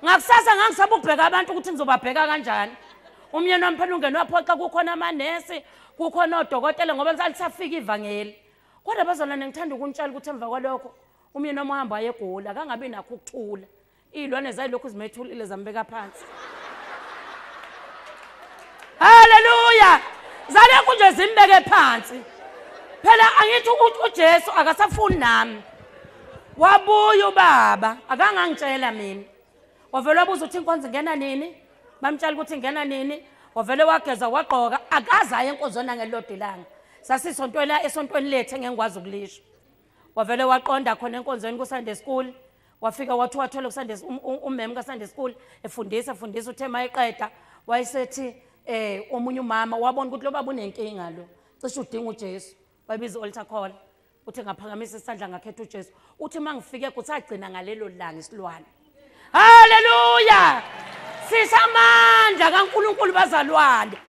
Ngakusasa ngangisaba ukubheka abantu ukuthi ngizobabheka kanjani. Umyeni wami phela ungene waphoxa, kukhona amanesi, kukhona odokotela, ngoba lisafika ivangeli. Kodwa bazalwane, ngithanda ukunitshela ukuthi emva kwalokho umyeni wami wahamba wayegula, akangabi nakho ukuthula. Iy'lwane zayilokhu zimethulile zambeka phansi. Haleluya! Zalokhu nje zimbeke phansi. Phela angithi uJesu akasafuni nami. Wabuya ubaba, akangangitshela mina. Wavele wabuza ukuthi inkonzo ingena nini? Bamtshela ukuthi ingena nini? Wavele wageza wagqoka, akaze aye enkonzweni nangelilodwa ilanga. Sasisontwela esontweni lethu engengikwazi ukulisho. Wavele waqonda khona enkonzweni ku-Sunday school. Wafika wathi wathola ku-Sunday umem ka-Sunday school efundisa efundisa, uthe mayeqeda wayesethi omunye umama wabona ukuthi lo baba unenkinga lo, cishe udinga uJesu. Wabiza i-altar call, uthi ngaphakamisa isandla ngakhetha uJesu. Uthi mangifike kuthi agcina ngalelo langa isilwane. Haleluya! Sisamandla kaNkulunkulu bazalwane.